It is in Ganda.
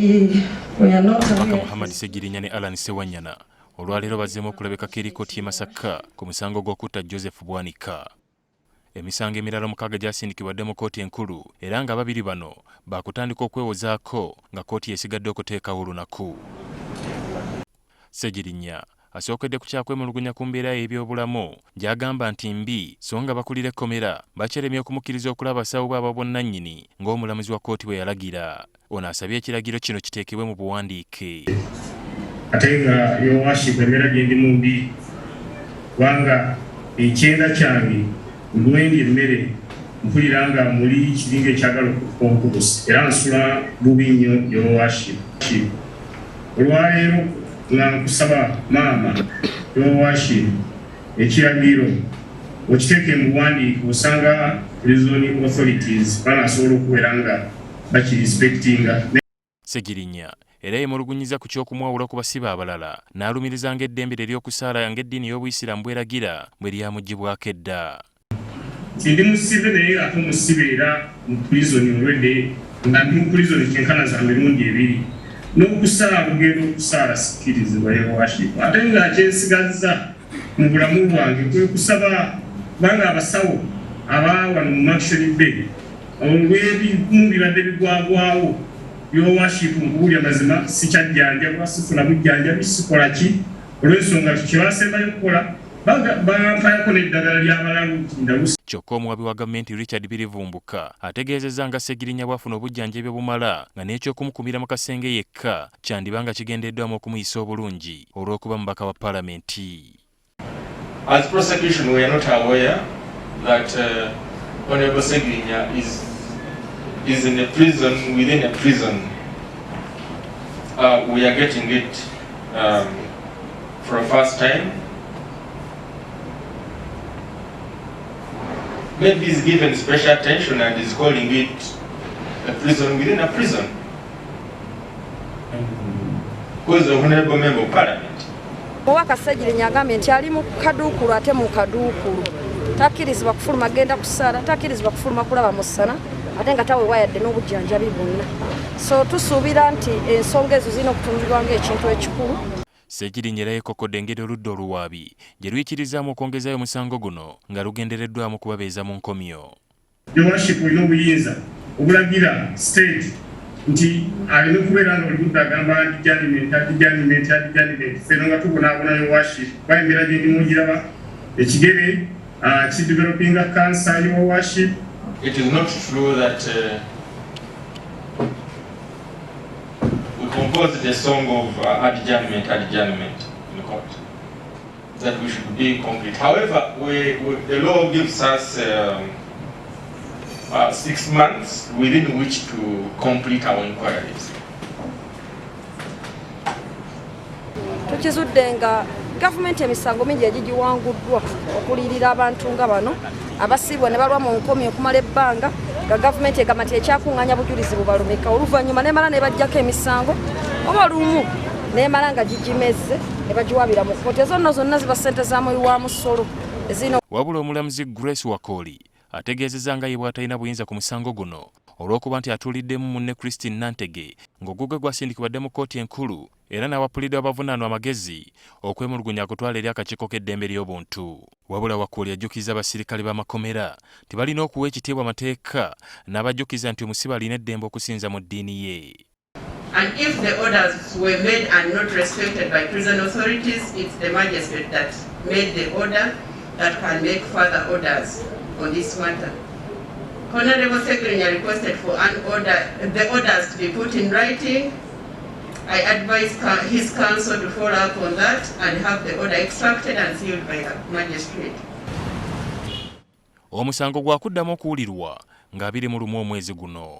Omubaka Muhammad Ssegirinya ne Allan Ssewanyana olwaleero bazzeemu okulabikako eri kkooti y'e Masaka ku musango gw'okutta Joseph Bwanika. Emisango emirala omukaaga gyasindikibwa dda mu kkooti enkulu era nga ababiri bano baakutandika okwewozaako nga kkooti esigadde okuteekawo olunaku. Ssegirinya asookedde ku kyakwemulugunya ku mbeera y'ebyobulamu gy'agamba nti mbi so nga bakulira ekkomera bakyeremye okumukkiriza okulaba abasawo be ab'obwannannyini ng'omulamuzi wa kkooti bwe yalagira. Ono asabye ekiragiro kino kiteekebwe mu buwandiike. Ate nga Your Worship, embeera gye ndimu mbi kubanga ekyenda kyange lwendi emmere mpulira nga muli kiringa ekyagala okukka obukubusi era nsula bubi nnyo, Your Worship. Olwaleero nga nkusaba maama, Your Worship, ekiragiro okiteeke mu buwandiike, osanga prison authorities banasobola okubeera nga bakirespectinga. Ssegirinya era yemulugunyiza ku ky'okumwawula ku basibe abalala n'alumiriza ng'eddembe lye ery'okusaala ng'eddiini y'Obuyisiraamu bw'eragira bwe lyamuggyibwako edda. Nti ndi musibe naye ate omusibe era mu prison olwedde nga ndi mu prison kyenkana za mirundi ebiri, n'okusaala ogenda okusaala sikkirizibwa, Your Worship. Ate nga kyensigazza mu bulamu bwange kwe kusaba, kubanga abasawo aba wano mu Murchison Bay olw'ebimu bibadde bigwagwawo, Your Worship, nkubuulya mazima sikyajjanjabwa, sifuna bujjanjabi, sikola ki olw'ensonga kyebasembayo okukola bampayako n'eddagala ly'abalalu nti ndawusa. Kyokka omuwabi wa gavumenti Richard Birivumbuka ategeezezza nga Ssegirinya bw'afuna obujjanjabi obumala nga n'ekyokumukumira mu kasenge yekka kyandiba nga kigendereddwamu okumuyisa obulungi olw'okuba mubaka wa paalamenti. As prosecution, we are not aware that Honorable Ssegirinya is in a prison within a prison. We are getting it for the first time. Maybe he's given special attention and is calling it a prison within a prison. Who is the honorable member of parliament? Omubaka Ssegirinya agambye nti ali mu kaduukulu ate mu kaduukulu takkirizibwa kufuluma genda kusaala, takkirizibwa kufuluma kulaba musana, ate nga taweebwa yadde n'obujjanjabi bwonna. So tusuubira nti ensonga ezo zirina okutunulirwa ng'ekintu ekikulu. Ssegirinya era yeekokkodde engeri oludda oluwaabi gye luyikirizaamu okwongezaayo omusango guno nga lugendereddwamu kubabeeza mu nkomyo. Your Worship, olina obuyinza obulagira state nti alina okubeera nga buli budde agamba adjournment, adjournment, adjournment, ffeno nga tubonaabona, Your Worship, kuba embeera gye ndimu ogiraba, ekigere kidevelopinga cancer, Your Worship. It is not true that we composed the song of adjournment, adjournment in court, that we should be complete. However, the law gives us 6 months within which to complete our inquiries. Tukizudde nga gavumenti emisango mingi egigiwanguddwa okuliyirira abantu nga bano abasiibwa ne balwa mu nkomi okumala ebbanga nga gavumenti egamba nti ekyakuŋŋaanya bujulizi bubalumika, oluvannyuma nemala ne baggyako emisango oba lumu nemala nga gigimezze ne bagiwaabira mu kkooti. Ezo nno zonna ziba ssente za muwi wa musolo ezirina. Wabula omulamuzi Grace Wakoli ategeezezza nga ye bw'atalina buyinza ku musango guno olw'okuba nti atuuliddemu munne Christine Nantege ng'ogugwe gwasindikibwa dda mu kkooti enkulu, era n'awapulidde abavunaanwa amagezi okwemulugunya akutwala eri akakiiko k'eddembe ly'obuntu. Wabula Wakoli ajjukiza abasirikale b'amakomera nti balina okuwa ekitiibwa amateeka, n'abajjukiza nti omusibe alina eddembe okusinza mu ddiini ye. And if the orders were made and not respected by prison authorities, it's the magistrate that made the order that can make further orders on this matter. Honorable Ssegirinya requested for the orders to be put in writing. I advise his counsel to follow up on that and have the order extracted and sealed by the magistrate. Omusango gwakuddamu okuwulirwa nga 21 omwezi guno.